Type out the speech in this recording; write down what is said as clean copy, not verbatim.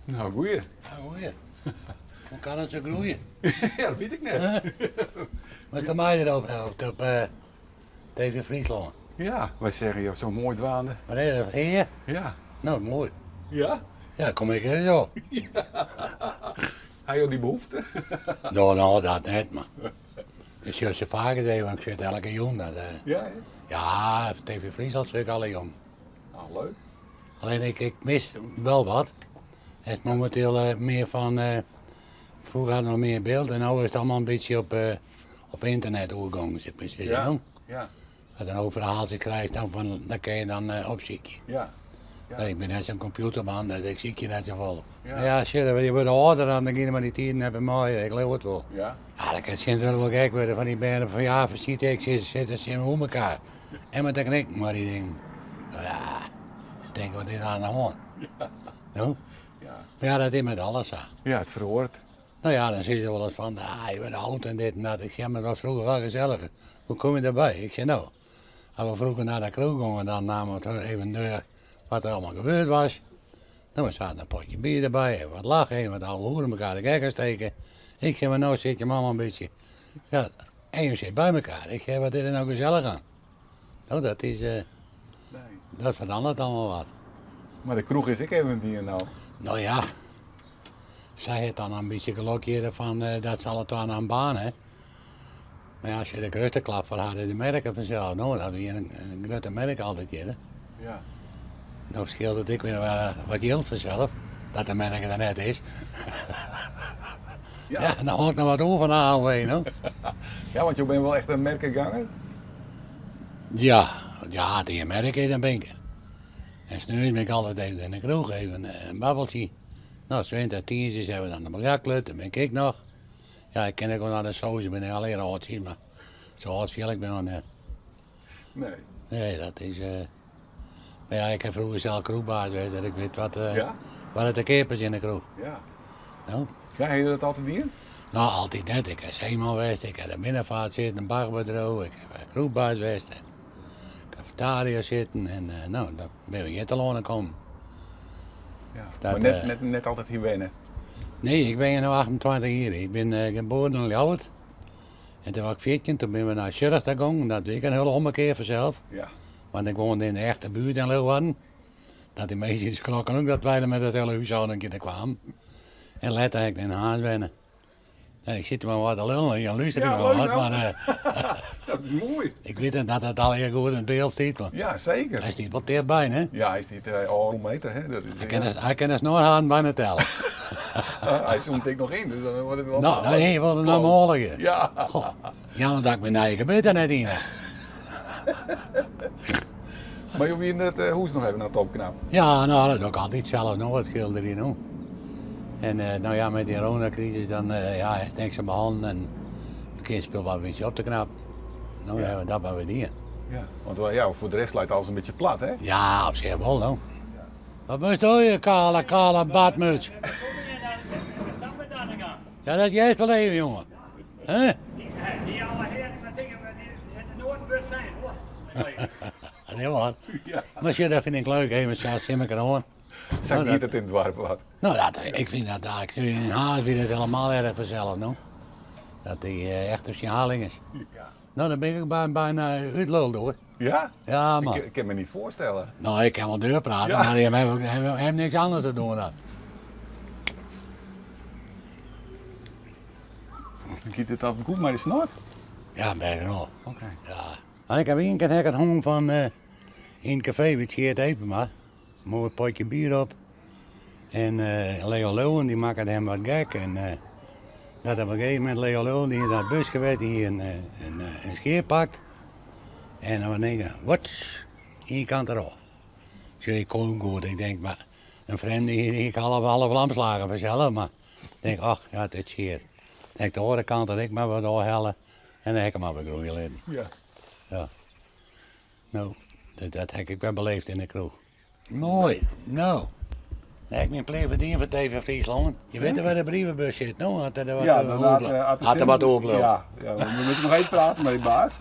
Nou, goeie. Ja, goeie. Hoe kan it sa groeie? Ja, dat wit ik net. Wat is my derop helpt op uh, eh, TV Fryslân? Ja, wy seagen jo sa moai dwaande. Wat is dat, hier? Ja. Nou, moai. Ja? Ja, kom ik er zo. Ja. Ha jo dy behoefte? No, no, dat net, mar ik sjoch se faker even, want ik sit elke jûn. Dat, uh, ja, ja, TV Fryslân sjoch ik alle jûn. Ah, leuk. Alleen ik, ik mis wel wat. Het is momenteel uh, meer van, uh, vroeger hadden we meer beeld en nu is het allemaal een beetje op, uh, op internet oergong, zeg maar. Ja, ja. Dat een verhaaltje krijgt, dan, van, dan kun je dan uh, opzoeken. Ja. Ja. Nee, ik ben net zo'n computerman, dat ik zie je net zo vol. Ja, ja shit, je wordt ouder dan, dan gaan maar die tijden hebben mooi, ik leeuw het wel. Ja. Ja, dat kan sinds wel gek worden van die beren van ja, verziet ik, ze zitten ze in elkaar. En met de knik, maar die ding. Ja, ik denk wat is aan de hand. Ja. Nou? Ja. Maar ja, dat is met alles zo. Ja, het verhoort. Nou ja, dan zie je wel eens van, ah, je bent oud en dit en dat. Ik zeg, maar het was vroeger wel gezellig. Hoe kom je daarbij? Ik zeg, nou, als we vroeger naar de kroeg gingen, dan namen we het even door wat er allemaal gebeurd was. Nou, we zaten een potje bier erbij, en wat lachen, en wat ouwe hoeren elkaar de gekken steken. Ik zeg, maar nou zit je mama een beetje. Ja, en je zit bij elkaar. Ik zeg, wat is er nou gezellig aan? Nou, dat is, uh, Nee. dat verandert allemaal wat. Maar de kroeg is ek even dien nou. Nou ja, zij heeft dan een beetje geluk hier van uh, dat ze alle twee aan een baan hè. Maar ja, als je de grootste klap van had, de merken vanzelf. Nou, dat je een, een grote merk altijd hier. Hè. Ja. Nou scheelt het ik weer uh, wat geld vanzelf, dat de merk er net is. Ja. Ja, dan hoor ik nog wat over van de AOW, no? Ja, want je bent wel echt in merkeganger. Ja, ja, die merk is dan ben ik er. En s'nachts ben ik altijd even in de kroeg, even een babbeltje. Nou, 20, tientjes hebben we dan de biljartclub, daar ben ik nog. Ja, ik ken ook wel naar de soos, ik ben alleen oud, maar zo oud viel ik ben nog net. Nee. Nee, dat is... Uh... Maar ja, ik heb vroeger zelf kroegbaas geweest, dat ik weet wat, uh, Ja? wat het te keer is in de kroeg. Ja. Nou? Ja, heb je dat altijd hier? Nou, altijd net. Ik heb zeeman geweest, ik heb de binnenvaart zitten, een barbedrow, ik heb kroegbaas geweest. En cafetaria zitten en uh, nou, dan ben ik hier te lonen komen. Ja. Dat, maar net, eh, net, net altijd hier wennen. Nee, ik ben hier nu 28 jaar. Ik ben uh, geboren in Ljouwert. En toen was ik 14, toen ben we naar Zurich gegaan. Dat deed ik een hele ommekeer vanzelf. Ja. Want ik woonde in de echte buurt in Leeuwarden. Dat die meisjes schrokken ook dat wij er met het hele huishouden een keer kwamen. En later heb ik in Harns wennen. Ja, ik zit er maar wat te lullen, je luistert Ja, er wel leuk wat, nou. maar uh, Dat is mooi. ik weet dat dat al heel goed in het beeld staat. Maar Ja, zeker. hij staat wel dichtbij, hè? Ja, hij is niet uh, al meter, hè? Dat is, Hij kan het- Hij kan de snorhaan bijna tellen. hij zoomt ik nog in, dus dan wordt het wel. Nou, nee, wat een normale. Ja. Goh, jammer dat ik mijn eigen bed er net in heb. Maar je wie het uh, hoes nog even naar het opknappen. Ja, nou, dat doe ik altijd zelf nog wat schilderen, no. En uh, nou ja, met die coronacrisis dan uh, ja, is niks aan mijn hand en het kind speelt wel een beetje op te knappen. Nou, Ja. hebben we dat maar weer die. Ja. Want wel, ja, voor de rest lijkt alles een beetje plat, hè? Ja, op zich wel, nou. Wat moest je, kale, kale badmuts? Ja, dat jij het wel even, jongen. Hè? Die oude heer van dingen, die het nooit bewust zijn hoor. Dat is waar. Ja. Maar shit, dat vind ik leuk, even zo simmeken hoor. Zo Nou, giet het in het dorp wat. Nou, dat, ik vind dat daar, ik in Haas vind het helemaal erg vanzelf, no? Dat die uh, echt op zijn haling is. Ja. Nou, dan ben ik bijna, bijna uitluld hoor. Ja? Ja, man. Ik, ik kan me niet voorstellen. Nou, ik kan wel deur praten, Ja. maar die hebben, hebben, hebben niks anders te doen dan. Giet het altijd goed maar de snor? Ja, bijna wel. Oké. Ja. Nou, Ik heb één keer het hong van uh, in het café bij Tjeerd Epema. Mooi potje bier op. En uh, Leo Leeuwen die maakte hem wat gek. En uh, dat op een gegeven moment Leo Leeuwen die in dat bus geweest die een, een, een scheer pakt. En dan denk ik, wat? Eén kant erop. Ik zei, ik kom goed. Ik denk, maar een vreemde hier, ik half half lamslagen vanzelf. Maar ik denk, ach, ja, het is scheer. Ik denk, de andere kant dat ik maar wat doorhellen. En dan heb ik hem maar weer groeien laten. Ja. Ja. Nou, dat, dat heb ik wel beleefd in de kroeg. Mooi. Nou. Dan heb ik mijn pleeg verdiend van TV Friesland. Je weet waar de brievenbus zit, nou? Had er wat Ja, dan had, had er wat zin- overbleven. Ja, ja, we moeten nog even praten met die baas.